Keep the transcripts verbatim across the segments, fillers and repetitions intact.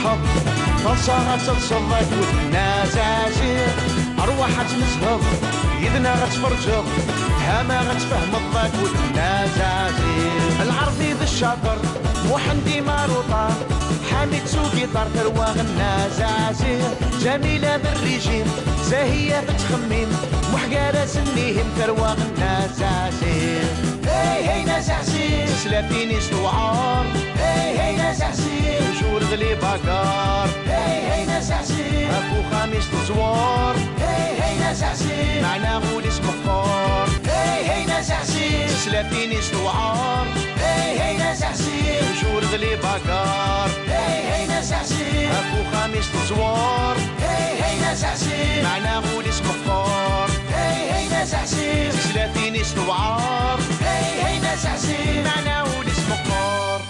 Ṭalsa ad teḍseḍ akked Nna Zazi. Rwaḥ ad tmezheḍ yid-neɣ, ad tferǧeḍ, tama ad tfehmeḍ akked Nna Zazi. Lɛerbi d ccaṭer, Muḥend imaruṭa, Ḥamid s ugiṭar, tarwa Nna Zazi. Ǧamila d rrijim, Zahiya tettxemmim, Muḥ gar-asen ihim, tarwa Nna Zazi. Hey, hey, Nna Zazi. Tislatin-is tewɛer. Hey, hey, Nna Zazi. Toujours d les bagarres. Hey, hey, Nna Zazi. Ɣef uxxam-is teẓwer. Hey, hey, Nna Zazi. Meɛna ul-is meqqer. Hey, hey, Nna Zazi. Tislatin-is tewɛer. Hey, hey, Nna Zazi. Toujours d les bagarres. Hey, hey, Nna Zazi. Ɣef uxxam-is teẓwer. Hey, hey, Nna Zazi. Meɛna ul-is meqqer. Hey, hey, Nna Zazi. Tislatin-is tewɛer. Hey, hey, Nna Zazi. Meɛna ul-is meqqer.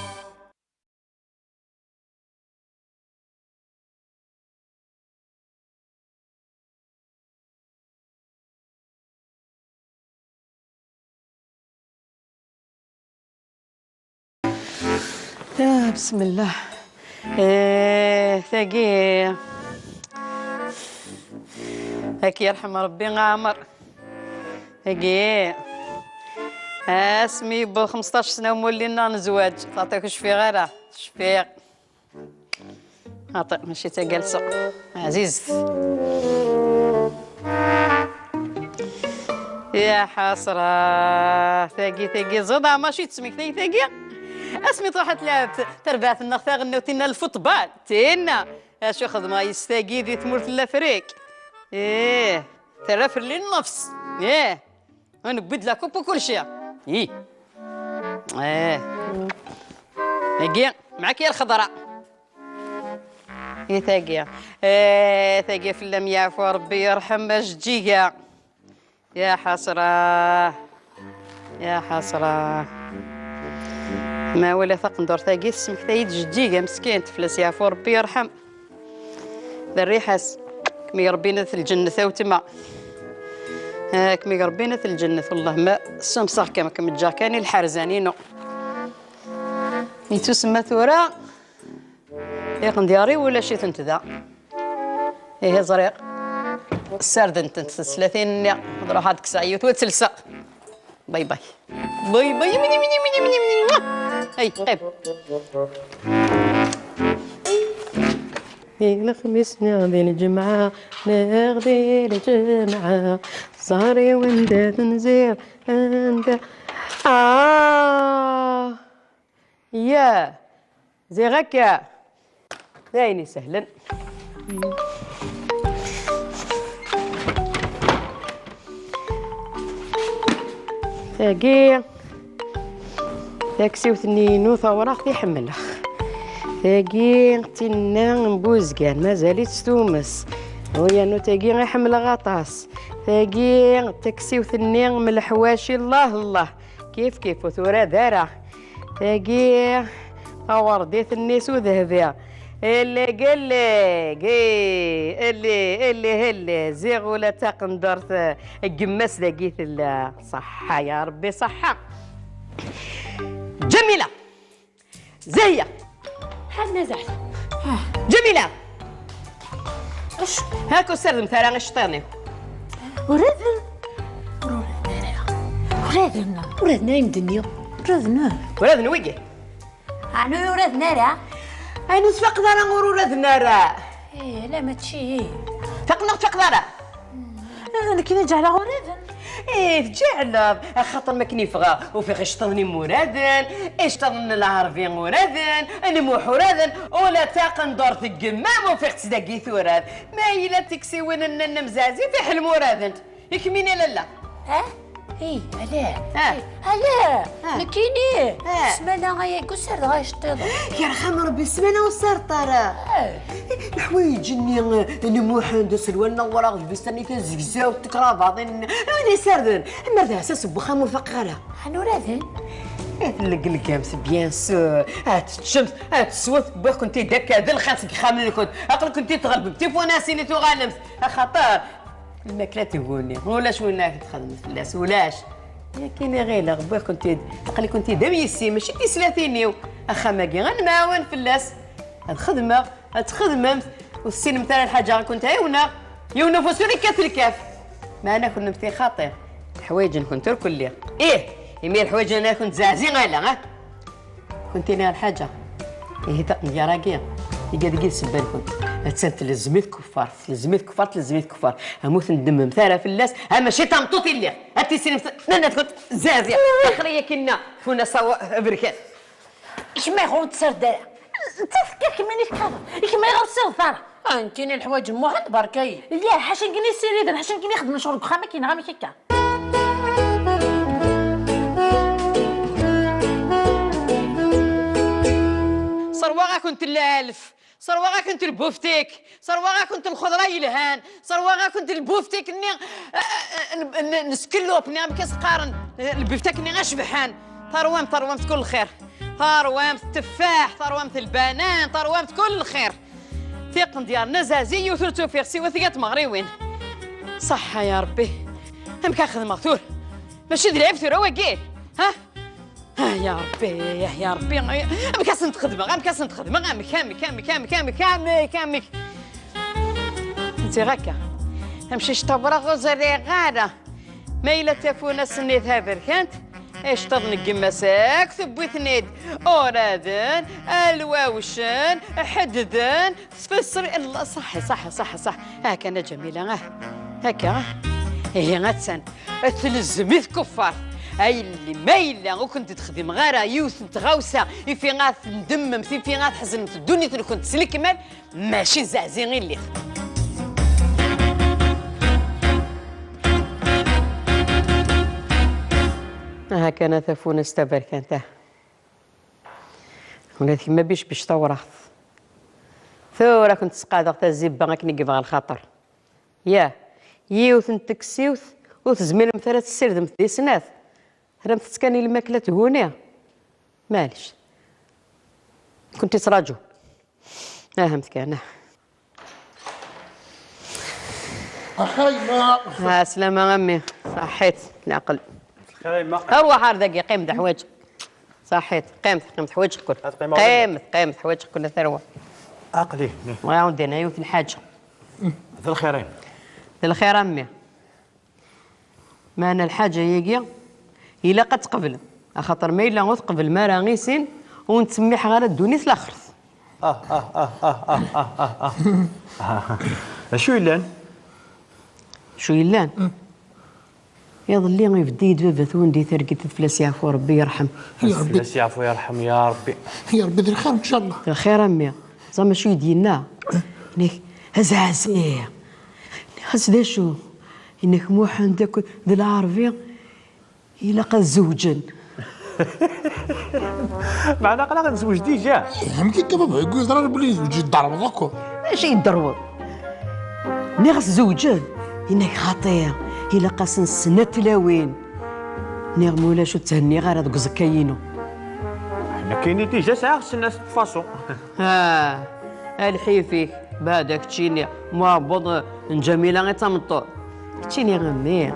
Ah, بسم الله. Eh, tagi. Ad k-yerḥem Rebbi, Ɛmer. Tagi. Asmi yewweḍ xmesṭac sna umulli-nneɣ n zzwaǧ. Xaṭi, ur cfiɣ ara. Cfiɣ. Xaṭi, mačči d tagalsa ɛzizet. Ya ḥasra, tagi, tagi, ẓiḍ, ah, mačči d tesmekta i tagi. Asmi truḥ ad tlɛeb terbaɛt-nneɣ taɣelnawt, tinna lfutbal, tinna. Acu xedmeɣ yes tagi di tmurt n Lafrik? Ih, terra fell-i nnefs. Ih, newwi-d la coupe u kulci. Ih. Ih. Tagi, mɛak ya lxeḍra. I tagi. Eh, tagi fell-am yeɛfu Rebbi, yerḥem ajeǧǧiga. Ya ḥasra. Ya ḥasra. Ma wala taqendurt-agi tesmektay-d jeǧǧiga meskint, fell-as yeɛfu Rebbi, yerḥem. D rriḥa-s. Kem-irebbin at lǧennet a wetma. Ah, kem-irebbin at lǧennet, wellah ma ssumseɣ-kem, kem-ǧǧeɣ kan i lḥerzan-inu. Yettusemma tura iqendyar-iw ulac-itent da. Ihi ẓriɣ. Ssardent-tent teslatin-nni. Ad ruḥeɣ ad kkseɣ yiwet u ad tt-lseɣ. Bay bay. Bay bay. Mini, mini, mini, mini, mini. Ay, qim. Di lexmis neɣ di lǧemɛa, neɣ di lǧemɛa, ẓer-iw anda tenziḍ, anda. Ah! Ya, ziɣ akka. D ayen isehlen. Tagi, taksiwt-nni-inu tawraɣt i ḥemmleɣ. Tagi, tinna n Buzgan, mazal-itt tumes. U yernu tagi i ḥemmleɣ aṭas. Tagi, taksiwt-nni m leḥwaci, Allah, Allah. Kif kif, ur turad ara. Tagi, tawerḍit-nni s udehbi. Elleg, elleg, eh, elli, elli, elli. Ziɣ ula d taqendurt, eh, n yemma-s dagi tella. Ṣaḥḥa ya Rebbi, ṣaḥḥa. Ǧamila. Zahiya. Ḥazna zaḥ. Ǧamila. Acu? Hak ur ssardemt ara iceṭṭiḍen-iw. Uraden. Uraden ara. Uraden. Uraden ara imedden-nni. Uraden. Uraden wigi. Ɛni ur uraden ara? Ɛni ur tfaqeḍ ara ur uraden ara? Ih, ala mačči. Faqen neɣ ur tfaqeḍ ara? Nekkini ǧeɛleɣ uraden. Ih, tǧeɛleḍ. Axaṭer mi akken i ffɣeɣ, ufiɣ iceṭṭiḍen imuraden, iceṭṭiḍen n lɛerbi uraden, n Muḥ uraden, ula d taqendurt n yemma-m ufiɣ-tt dagi turad. Ma yella d tiksiwin n Nna Mzazi, fiḥel ma uradent. I kemmini a lalla? Ha? Ih, ala. Ah. Ala. Ah. Nekkini. Ah. Ssmana ayagi ur ssardeɣ iceṭṭiḍen. Yerḥem Rebbi, ssmana ur ssardeḍ ara. Ah. Leḥwayeǧ-nni n Muḥend, aselwal n awraɣ, lbistan-nni tazegzawt, tikrabaḍin, wid isarden. Amer d aɛessas n wexxam ur faqeɣ ara. Ɛni uraden? Eh, tleggelgemt, bien sûr. Ad teččemt, ad teswemt, wwiɣ-kent-id akka d lxir seg yexxamen-nkent. Aql-kent-id tɣelbemt tifunasin i tuɣalemt. Axaṭer lmakla teguni, ulac win ara k-txedmet fell-as, ulac. Yakin i ɣileɣ, wwiɣ-kent-id, aql-ikent-id am yessi, mačči d tislatin-iw. Axxam-agi ad nemɛawan fell-as. Ad xedmeɣ. Ad txedmemt, ur tessinemt ara lḥaǧa, ad kent-ɛiwneɣ. Yiwen ufus ur yekkat lkaf. Meɛna kunemti xaṭi. Leḥwayeǧ-nkent ur kulli. Ih, imi leḥwayeǧ-nni ad kent-zeɛzi ala, ah? Kunemti niɣ lḥaǧa. Ihi taqendyar-agi, iga deg-i ssebba-nkent. Attan tlezmi tkeffart, tlezmi tkeffart, tlezmi tkeffart. Amu tendemmemt ara fell-as, ha mačči d tameṭṭut i lliɣ. Ad tissinemt, nanna-tkent zeɛzi. Ixli akinna, funa sawa aberkan. Kemm ayɣer ur d-tsard ara? D tafekka kemm i tkaḍeḍ. Kemm ayɣer ur tessineḍ ara? Ah, nekkini leḥwayeǧ n Muḥend berka-yi. Yah, ḥaca nekkini ssiriden, ḥaca nekkini ixeddmen ccɣel deg uxxam akken neɣ amek akka? Serwaɣ-akent lɛelf, serwaɣ-akent lbuftik, serwaɣ-akent lxeḍra yelhan, serwaɣ-akent-lbuftik-nni, eh, eh, n, n, n skellup-nni, amek i s-qqaren, eh, lbuftik-nni acebḥan. Terwamt, terwamt kul lxir. Terwamt tteffaḥ, terwamt lbanan, terwamt kul lxir. Tiqendyar n azazi yiwet ur tt-ufiɣ siwa tiga n tmeɣriwin. Ṣaḥḥa ya Rebbi. Amek ara xedmeɣ tura? Mačči d lɛib tura wagi? Ha? Ah, ya Rebbi, ya, ya Rebbi, amek ad sent-xedmeɣ, amek ad sent-xedmeɣ, amek, amek, amek, amek, amek, amek, amek? Ziɣ akka, tamcict tabrat ur ẓriɣ ara. Ma yella tafunast-nni taberkant, iceṭṭiḍen n yemma-s akk tewwi-ten-id, uraden, lwawcen, ḥeddden, tfesser, Allah, ṣaḥi, ṣaḥi, ṣaḥi, ṣaḥi. Akka, a Ǧamila, ah, akka, ah. Ihi, attan, tlezm-it kuffar. Ay yelli, ma yella ur kent-d-xdimeɣ ara yiwet n tɣawsa, ifi ad tendemmemt, ifi ad tḥeznemt ddunit-nkent s lekmal, mačči zeɛzi i lliɣ. Aha kan a tafunast taberkant, ah. Ula d kemm a bicbic tawraɣt. Tura ad kent-sqadeɣ tazibba akken i yebɣa lxaṭer. Yah, yiwet n teksiwt ur tezmiremt ara ad tessirdemt di snat. Terramt-tt kan i lmakla tguni. Maɛlic. Kent-ttṛaǧu. Ahamt kan, ah. Axayma. Ɛeslama a mmi. Ṣaḥḥit, leɛqel. Xayma. Arwaḥ ar dagi, qqim d ḥwaǧ. Ṣaḥḥit, qqim, qqim, ḥwaǧ kul. Ad qqimeɣ. Qqim, qqim, ḥwaǧ kul, a tarwa. Aql-i. Bɣiɣ ad d-iniɣ yiwet n lḥaǧa. D lxir-im. D lxir a mmi. Meɛna lḥaǧa-yagi ilaq ad tqebleḍ, axaṭer ma yella ur tqeblem ara i sin, ur nettsemmiḥ ara ddunit laxert. Ah, ah, ah, ah, ah, ah, ah, ah. D acu yellan? Acu yellan? Mm. Iḍelli ibeddi-yi-d baba-twen di targit, ad fell-as yeɛfu Rebbi yerḥem. Ya Rebbi. Fell-as yeɛfu yerḥem, ya Rebbi. Ya Rebbi, d lxir, ncallah. D lxir a mmi. Ẓer acu i d-yenna? Yenna-k, a Zɛazi. Nniɣ-as d acu? Yenna-k Muḥend akked d Lɛerbi ilaq ad zewǧen. Meɛna aql-aɣ nezweǧ dija. Amek akka baba, yeẓra belli nezweǧ, yedderweḍ akk. Acu yedderweḍ? Nniɣ-as zewǧen. Yenna-k xaṭi, ilaq-asen snat tlawin. Nniɣ ma ulac ur thenniɣ ara deg uẓekka-inu. Nekkini dija sɛiɣ snat de façon. Ah, a lḥif-ik, bada keččini, muɛebbuḍ n Ǧamila i d tameṭṭut. Keččini a mmi,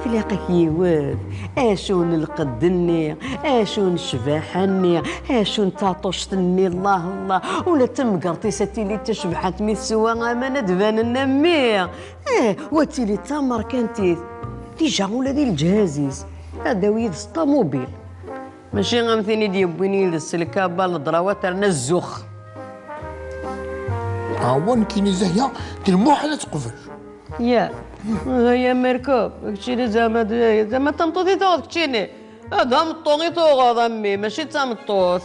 tlaq-ak yiwet, acu n lqedd-nni, acu n ccbaḥa-nni, acu n taṭuct-nni, Allah, Allah, ula d tamgerṭ-is ad tili d tacebḥant mi teswa aman ad d-banen a mmi. Eh, wa tili d tamerkantit, dija ula di lǧehaz-is, ad d-tawi yid-s ṭamubil. Mačči am tin i d-yewwin yid-s lkaba, ledrawat, terna zzux. Awa nekkini zahya, d lmuḥal ad teqbel. Ya, ya Merkub, keččini zama d, zama d tameṭṭut i tuɣeḍ keččini. Ah, d ameṭṭu i tuɣeḍ a mmi, mačči d tameṭṭut.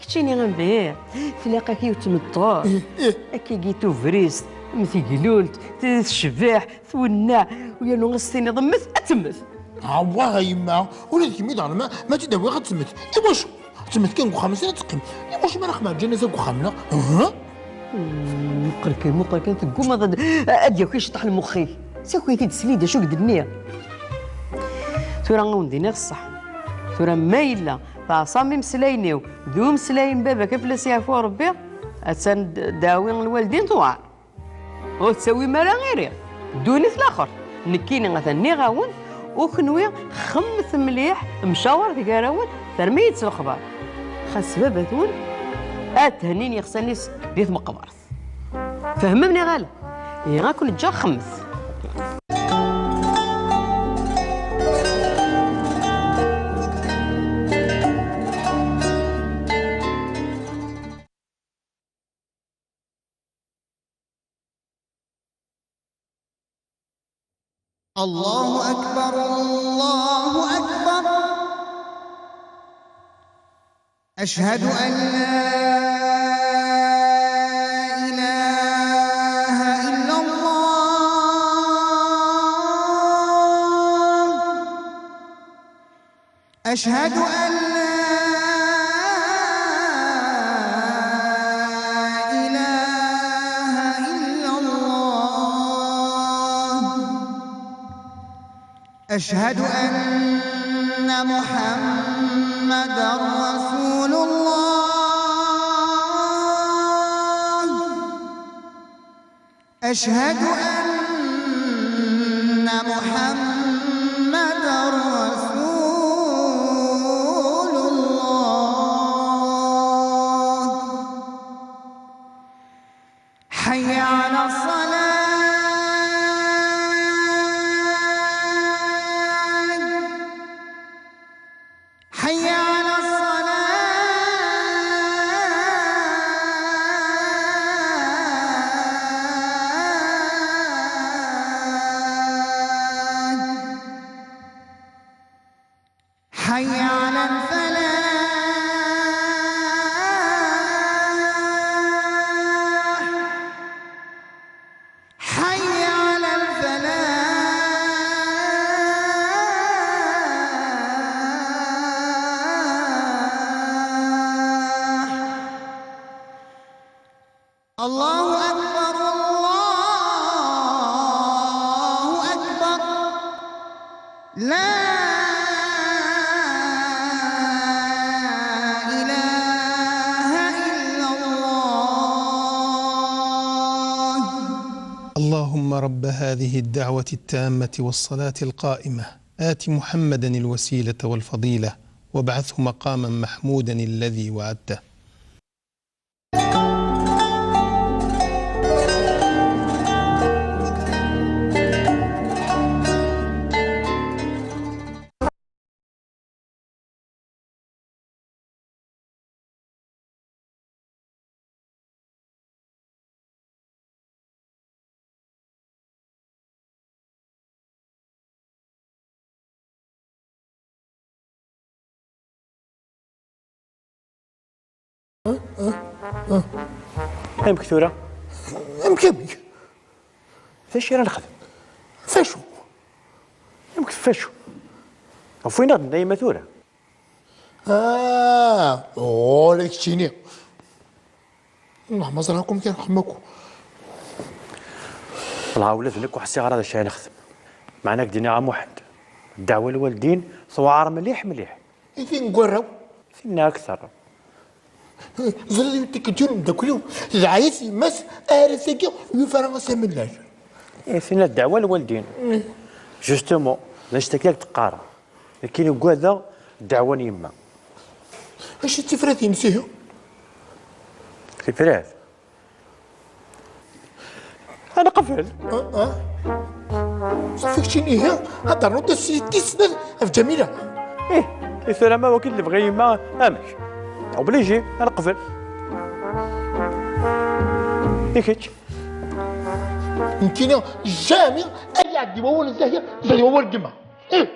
Keččini a mmi, tlaq-ak yiwet tmeṭṭut. Ih, ih. Akkagi tubrist, mm, teglult, t-, tecbeḥ, twenneɛ, u yernu ɣas tiniḍ mmet, ad temmet. Awah a yemma, ula d kemmi daɣen ma, ma tt-id-awiɣ ad temmet. Iwacu? Ad temmet kan deg uxxam-is ara teqqim. Iwacu ma ara xedmeɣ lǧanaza deg uxxam-nneɣ? Uhu. Hmm, muqel kan, muqel kan, teggumaḍ ad, ad d-yaki ciṭṭaḥ lmux-ik. Saki-t-id, sel-iyi-d acu i k-d-nniɣ. Tura a wen-d-iniɣ ṣṣeḥ. Tura ma yella teɛṣam imeslayen-iw d umeslay n baba-k, ad fell-as yeɛfu Rebbi, attan d-, ddeɛwi n lwaldin tuɛer. Ur tettawim ara iri. Ddunit laxert. Nekkini atan nniɣ-awen, u kenwi xemmet mliḥ, mcawaret gar-awen, termit-tt lexbar. Xas baba-twen ad thennin yexsan-is di tmeqbert. Fehmem neɣ ala? Ihi ad ken-ǧǧeɣ xemmet. الله أكبر، الله أكبر. أشهد أن لا إله إلا الله. أشهد أن لا إله إلا الله. أشهد أن محمدا رسول الله. أشهد أن محمدا رسول الله. حي على الصلاة. حي على الصلاة. حي على الفلاح. حي على الفلاح. الله أكبر، الله أكبر. لا إله إلا الله. اللهم رب هذه الدعوة التامة والصلاة القائمة، آت محمدا الوسيلة والفضيلة، وابعثه مقاما محمودا الذي وعدته. Amek tura? Amek, amek? D acu ara nexdem? Facu? Amek facu? Ɣef wayen i ɣ-d-tenna yemma tura? Ah, oh, la keččini. Nneḥ ma ẓriɣ-ken kan xemma-ken. Wellah ula d nekk ur ḥṣiɣ ara d acu ara nexdem. Meɛna ad k-d-iniɣ a Muḥend, ddeɛwa n lwaldin tewɛer mliḥ mliḥ. I tin n warraw? Tinna akteṛ. Ẓriɣ yiwet tikkelt yiwen umeddakel-iw tedɛa-yas yemma-s, ar ass-agi ur yufi ara asamellal. Eh, tinna ddeɛwa n lwaldin. Justement, d annect-agi i ak-d-qqareɣ. Nekkini ugadeɣ ddeɛwa n yemma. Acu d tifrat-ines ihi? Tifrat? Ad neqbel. Ah, ah. Keččini ihi ad ternuḍ tis snat ɣef Ǧamila? Ih, i tura ma wakken lebɣi yemma, amek? Obligé, ad neqbel. I kečč? Nekkini jamais ad iɛeddi wawal n Zahir, Zahir wawal n gma. Ih.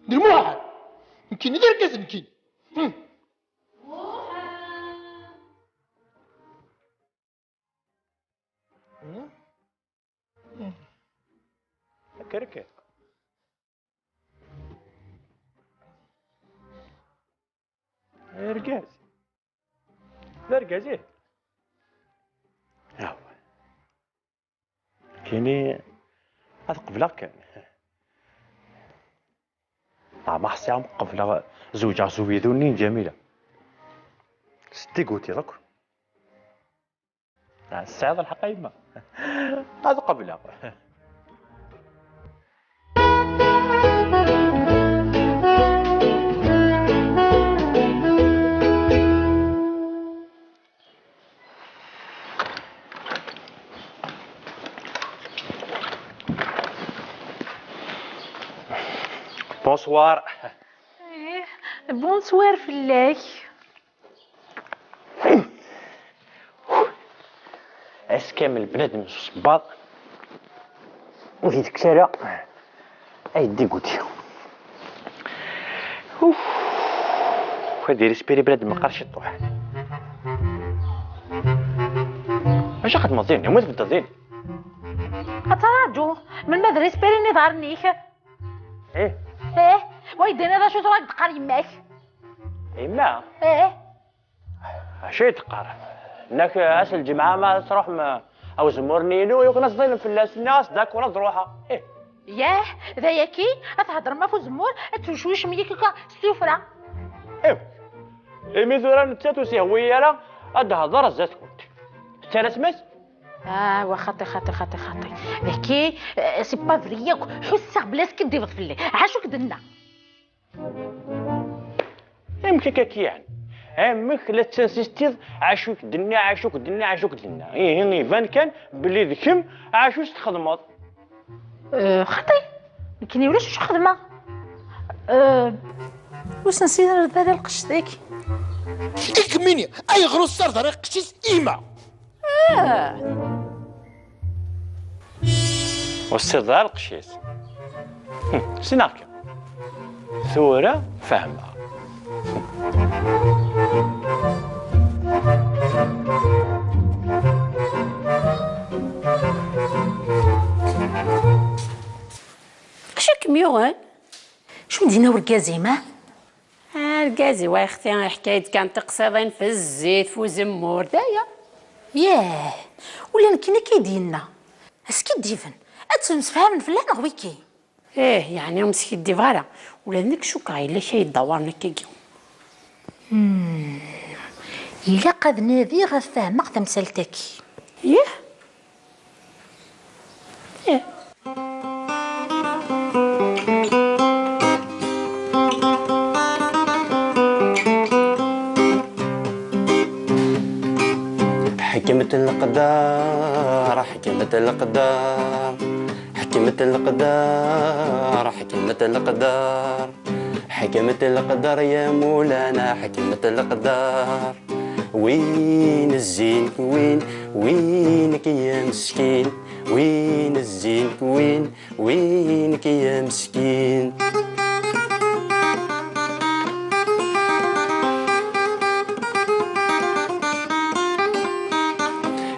D lmuḥal. Nekkini d argaz, nekkini. Hmm. Hmm? Hmm. Akka, akka. Argaz. D argaz, ih. Awa. Kini ad qebleɣ kan. Ah, ma ḥṣiɣ am qebleɣ zewǧeɣ s ubidun-nni n Ǧamila. S tigutiḍ akk. Ah, tesɛiḍ lḥeqq a yemma. Ad qebleɣ. Bonsoir. Eh, bonsoir fell-ak. Ass kamel bnadem s usebbaḍ ur itekkes ara ay d-iguti. Uf. Ad irespiṛi bnadem meqqar ciṭuḥ. Acu xedmeḍ din? Yemmut beddeḍ din. Ad taraǧu melmi ad respirin iḍarren-ik. Eh. Eh, wa yeddini d acu tura i d-teqqar yemma-k? Yemma? Eh. Acu i d-teqqar? Nnak ass n lǧemɛa ma ad truḥem ar uzemmur-nni-inu, yuɣen ad tḍilem fell-as, nniɣ-as d'accord ad ruḥeɣ. Eh. Yah, d ayaki, ad theddrem ɣef uzemmur, ad twecwicem yik akka s tuffra. Eh. Imi tura nettat ur s-ihwi ara ad d-tehder zdat-kent. Tettarasem-as? Ah, wa xaṭi, xaṭi, xaṭi, xaṭi. Daki, eh, c'est pas vrai yakk. Ḥusseɣ bla skiddibeḍ fell-i. Ɛacu k-d-nna? Amek akka k-, yeɛni? Amek la tettinsistiḍ? Ɛacu k-d-nna, ɛacu k-d-nna, ɛacu k-d-nna? Ihi, iban kan belli d kemm ɛacu s-txedmeḍ. Eh, xaṭi, nekkini ulac acu xedmeɣ. Eh, ur sen-ssineɣ ara lqecc-ik. I kemmini, ayɣer ur tessardeḍ ara lqecc-is i yemma? Ah. Ur tessineḍ ara lqecc-is. Hm, ssneɣ-kem. Tura fehmeɣ. Acu i kem-yuɣen? Acu i d-yenna urgaz-im, ah? Argaz-iw, a ixti, iḥka-yi-d kan tiqsiḍin f zzit, f uzemmur, d aya. Yah, ula nekkini akka i d-yenna. Skiddiben, ad ttemsefhamen fell-aneɣ wiki. Ih, yeɛni ur mskiddibeɣ ara. Ula d nekk cukkeɣ yella kra yeddawaren akkagi. Hmm. Ilaq ad nadiɣ ad fehmeɣ tamsalt-agi. Yah. Yah. حكمة القدر، حكمة القدر، حكمة القدر، حكمة القدر، حكمة القدر يا مولانا، حكمة القدر. وين الزين، وين، وينك يا مسكين؟ وين الزين، وين، وينك يا مسكين؟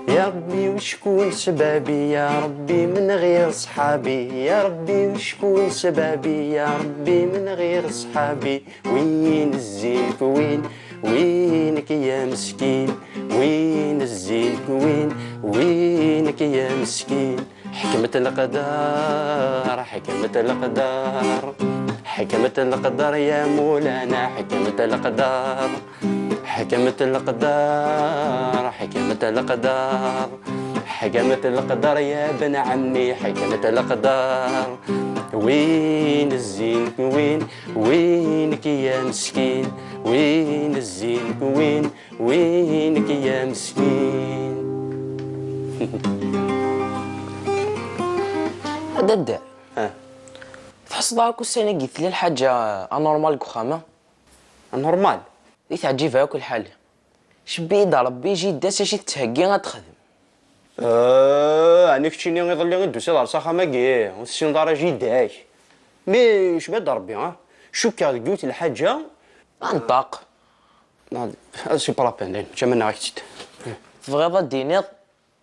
يا ربي وشكون سبابي، يا ربي من غير صحابي، يا ربي وشكون سبابي، يا ربي من غير صحابي. وين الزين، وين، وينك يا مسكين؟ وين الزين، وين، وينك يا مسكين؟ حكمة القدر، حكمة القدر، حكمة القدر يا مولانا، حكمة القدر، حكمة القدر، حكمة القدر، حكمة القدر يا بن عمي، حكمة القدر. وين الزين، وين، وينك يا مسكين؟ وين الزين، وين، وينك يا مسكين؟ A dadda, ah, tḥesseḍ akk ussan-agi tella lḥaǧa anormal deg uxxam-a? Anormal? Di teɛǧib akk lḥal. Cebbi-d Rebbi jida-s acu i tettheggi ad texdem. Ah, ɛni keččini iḍelli i d-tusiḍ ɣer s axxam-agi, ur tessineḍ ara jida-k? Mi cebbi-d Rebbi, ah? Cukkeɣ deg yiwet lḥaǧa. Anṭaq. Ah, c'est pas la peine, dayen, mačči am-, annaɣ-ak-tt-id. Tebɣiḍ ad d-tiniḍ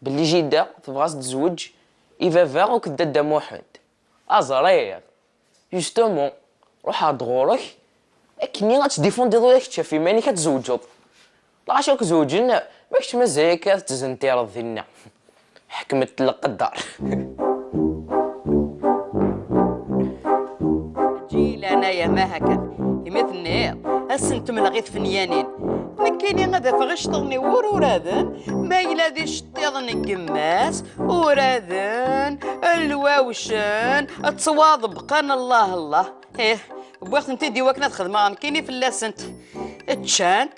belli jida tebɣa ad s-tezweǧ i baba akked dadda Muḥend? A ẓriɣ. Justement, ruḥeɣ-d ɣur-k akken ad tdifundiḍ ula kečč ɣef yiman-ik ad tzewǧeḍ. Lɣaci akk zewǧen, ma kečč mazal akka ad tzentireḍ dinna. Ḥekmet leqder. Ǧilan, ay ama hakad, imi tenniḍ ad sen-temleɣ i tfenyanin, nekkini ad afeɣ iceṭṭiḍen-iw ur uraden, ma yella d iceṭṭiḍen n yemma-s uraden, lwawcen, ttwaḍebqen, Allah, Allah. Ih, wwiɣ-tent-id i wakken ad xedmeɣ nekkini fell-asent. Ččant,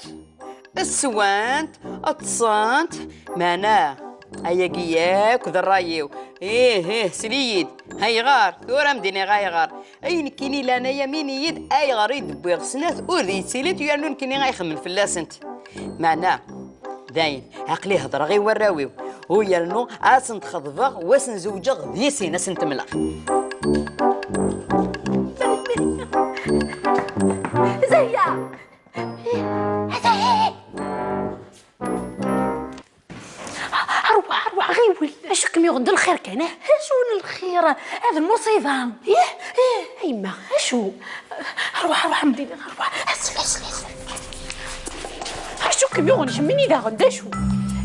swant, ṭṭsent, meɛna ayagi yakk d ṛṛay-iw. Ih, ih, sel-iyi-d. Ayɣer? Tura m-d-iniɣ ayɣer. Ay nekkini leɛnaya-m, ini-yi-d ayɣer i d-wwiɣ snat ur d-yettilint yernu nekkini ay xemmen fell-asent. Meɛna, dayen, aql-i heddreɣ i warraw-iw. U yernu ad sen-d-xeḍbeɣ u ad sen-zewǧeɣ di sin, ad sen-temleɣ. Zehya! Ata-hi! Arwaḥ, arwaḥ, ɣiwel. Acu kem-yuɣen d lxir kan, eh? Acu n lxir? Ad lmuṣiba. Ih, ih, a yemma, acu? Arwaḥ, arwaḥ, mdini, arwaḥ. Asel, asel, asel. Acu kem-yuɣen kemmini daɣen, d acu?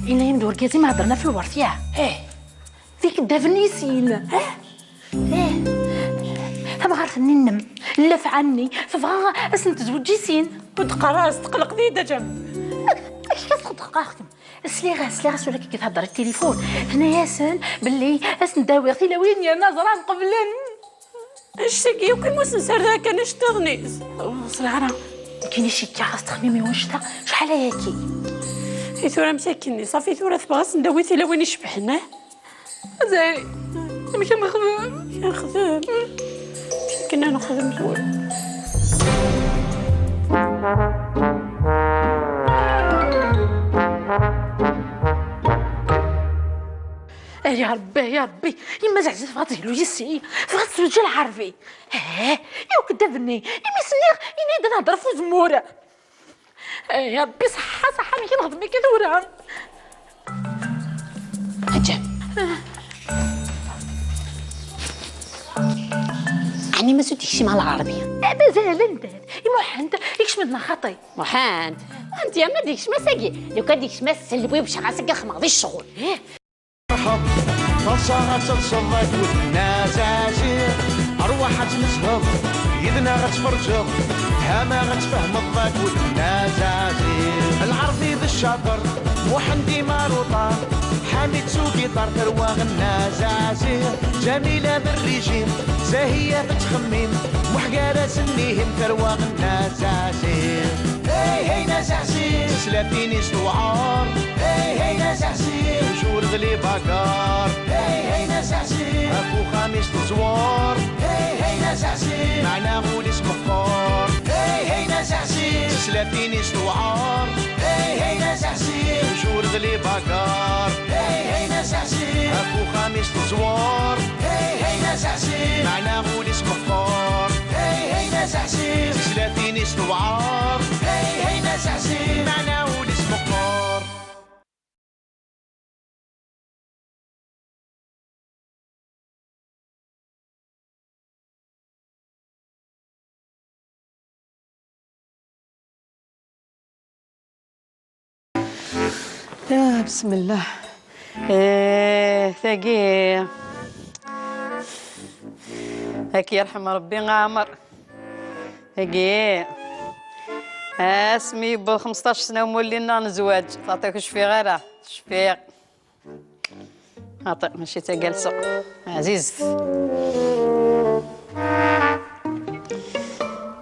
Yenna-yam-d urgaz-im heddren ɣef lwertiɛ. Eh, d ikeddaben i sin, eh? Eh, tamɣart-nni-nnem, llafɛa-nni, tebɣa ad sen-tezweǧ i sin. Ur d-qqar ara, tqelqeḍ-iyi-d, a Ǧam. Amek, amek i tqelqeḍ kemm? Sliɣ-as, sliɣ-as wala akka thedder i tilifun. Tenna-yasen belli ad sen-d-awiɣ tilawin yerna ẓran qeblen. Annect-agi yakk i mus nserda kan iceṭṭiḍen-is. Ur ẓriɣ ara. Nekkini cikkeɣ ɣas ttxemmim i wanect-a, acḥal ayagi. I tura msakkin-nni, ṣafi tura tebɣa ad sen-d-awi tilawin icebḥen, eh? Azay, amek ad nexdem? Amek ad nexdem? Akken ad nexdem tura. Ay Ṛebbi, ay Ṛebbi, yemma Zeɛzi tebɣa ad teglu yis-i, tebɣa ad tezweǧ lɛerbi. Eh, yakk-d a bni, imi s-nniɣ, ini-d ad nehder ɣef uzemmur. Eh, ya Ṛebbi, ṣaḥḥa, ṣaḥḥa, amek i nexdem akka tura? Ǧǧem. Ɛni ma sut yekcim ɣer lɛerbi? Eh, mazal anda? I Muḥend, yekcem-d neɣ xaṭi? Muḥend, Muḥend yerna d yekcem ass-agi. Lukan d yekcem ass-a, lwi wcaɣ ass-agi xemɣ di ccɣel. Eh? Ferḥeḍ, taḍsa ad telseḍ akked Nna Zazi. Rwaḥ ad tmezheḍ, yid-neɣ ad tferǧeḍ, hama ad tfehmeḍ akked Nna Zazi. Lɛerbi d ccaṭer, Muḥend imaruṭar, Ḥamid s ugiṭar, tarwa Nna Zazi. Ǧamila d rrijim, Zahiya tettxemmim, Muḥ gar-asen ihim, tarwa Nna Zazi. Hey, hey, Nna Zazi. Teslatin-is tewɛer. Hey, hey, Nna Zazi. Toujours d les bagarres. Hey, hey, Nna Zazi. Ɣef uxxam-is teẓwer. Hey, hey, Nna Zazi. Meɛna ul-is meqqer. Hey, hey, Nna Zazi. Teslatin-is tewɛer. Hey, hey, Nna Zazi. Toujours d les bagarres. Hey, hey, Nna Zazi. Ɣef uxxam-is teẓwer. Hey, hey, Nna Zazi. Meɛna ul-is meqqer. Hey, hey, Nna Zazi. Teslatin-is tewɛer. Hey, hey, Nna Zazi. Meɛna ul-is meqqer. Ah, بسم الله. Eh, tagi. Ad k-yerḥem Rebbi a Ɛmer. Tagi. Asmi yewweḍ xmesṭac sna umulli-nneɣ n zzwaǧ. Xaṭi ur cfiɣ ara. Cfiɣ. Xaṭi, mačči d tagalsa. Ɛzizet.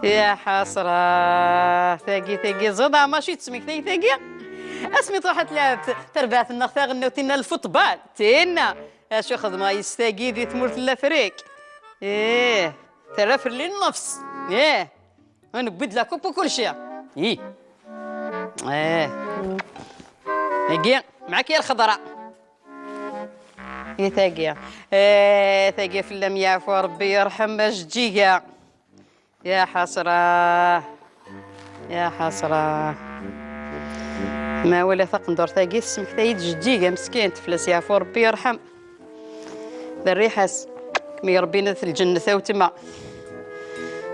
Ya ḥasra, tagi, tagi, ẓiḍ, ah, mačči d tesmektayt tagi. Asmi truḥ ad tlaɛeb terbaɛt-nneɣ taɣelnawt tinna n lfutbal, tinna. Acu xedmeɣ yes tagi di tmurt n Lafrik? Ih, terra fell-i nnefs. Ih, newwi-d la coupe u kulci. Ih. Ih. Tagi, mɛak ya lxeḍra. I tagi. Eh, tagi fell-am yeɛfu Rebbi yerḥem ajeǧǧiga. Ya ḥasra. Ya ḥasra. Ma wala taqendurt-agi tesmektay-d jeǧǧiga meskint, fell-as yeɛfu Rebbi yerḥem. D rriḥa-s. Kem-iṛebbin at lǧennet a wetma.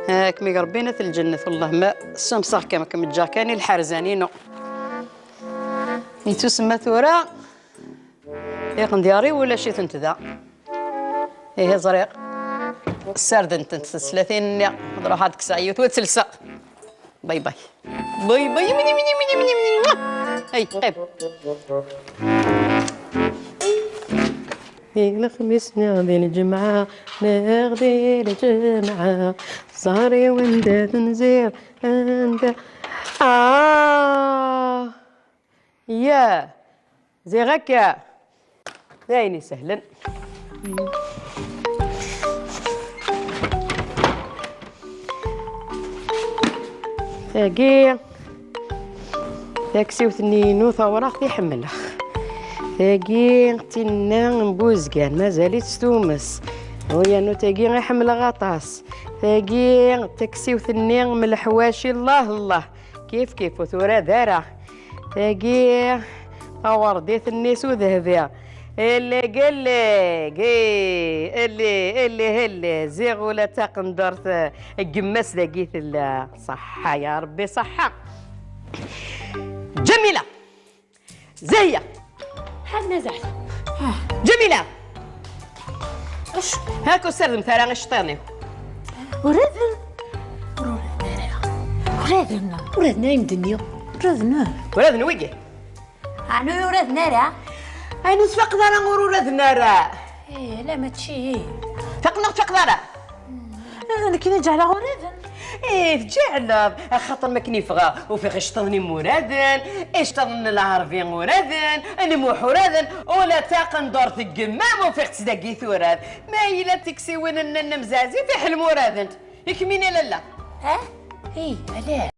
Ah, kem-iṛebbin at lǧennet, wellah ma ssamseɣ-kem, kem-ǧǧeɣ kan i lḥerzan-inu. Yettusemma tura. Iqendyar-iw ulac-itent da. Ihi ẓriɣ. Ssardent-tent teslatin-nni. Ad ruḥeɣ ad kkseɣ yiwet u ad tt-lseɣ. Bay bay. Bay bay. Mini, mini, mini, mini, mini. Ay, qim. Di lexmis neɣ di lǧemɛa, neɣ di lǧemɛa, ẓer-iw anda tenziḍ, anda. Ah! Ya, ziɣ akka. D ayen isehlen. Tagi, taksiwt-nni-inu tawraɣt i ḥemmleɣ. Tagi, d tinna n Buzgan, mazal-itt tumes. Uyanu tagi i ḥemmleɣ aṭas. Tagi, d taksiwt-nni m leḥwaci, llah, llah. Kif, kif, ur turad ara. Tagi, tawerḍit-nni s udehbi. Elleg, elleg, eh, elli, elli, elli. Ziɣ ula d taqendurt, eh, n yemma-s dagi tella. Ṣaḥḥa, ya Rebbi, ṣaḥḥa. Ǧamila! Zahya! Ḥad mazal. Ah. Ǧamila! Acu? Hak ur ssardemt ara iceṭṭiḍen-iw. Uraden? Ur uraden ara. Uraden. Uraden ara i m-d-nniɣ. Uraden. Uraden wigi? Ɛni ur uraden ara? Ɛni ur tfaqeḍ ara ur uraden ara? Ih, ala mačči. Faqeɣ neɣ ur tfaqeḍ ara? Nekkini ǧeɛleɣ uraden. Ih, tǧeɛleḍ. Axaṭer mi akken i ffɣeɣ, ufiɣ iceṭṭiḍen-im uraden, iceṭṭiḍen n lɛerbi uraden, n Muḥ uraden, ula d taqendurt n yemma-m ufiɣ-tt dagi turad. Ma yella d tiksiwin-nni n Mzazit, fiḥel ma uradent. I kemmini a lalla? Ah? Ih, ala.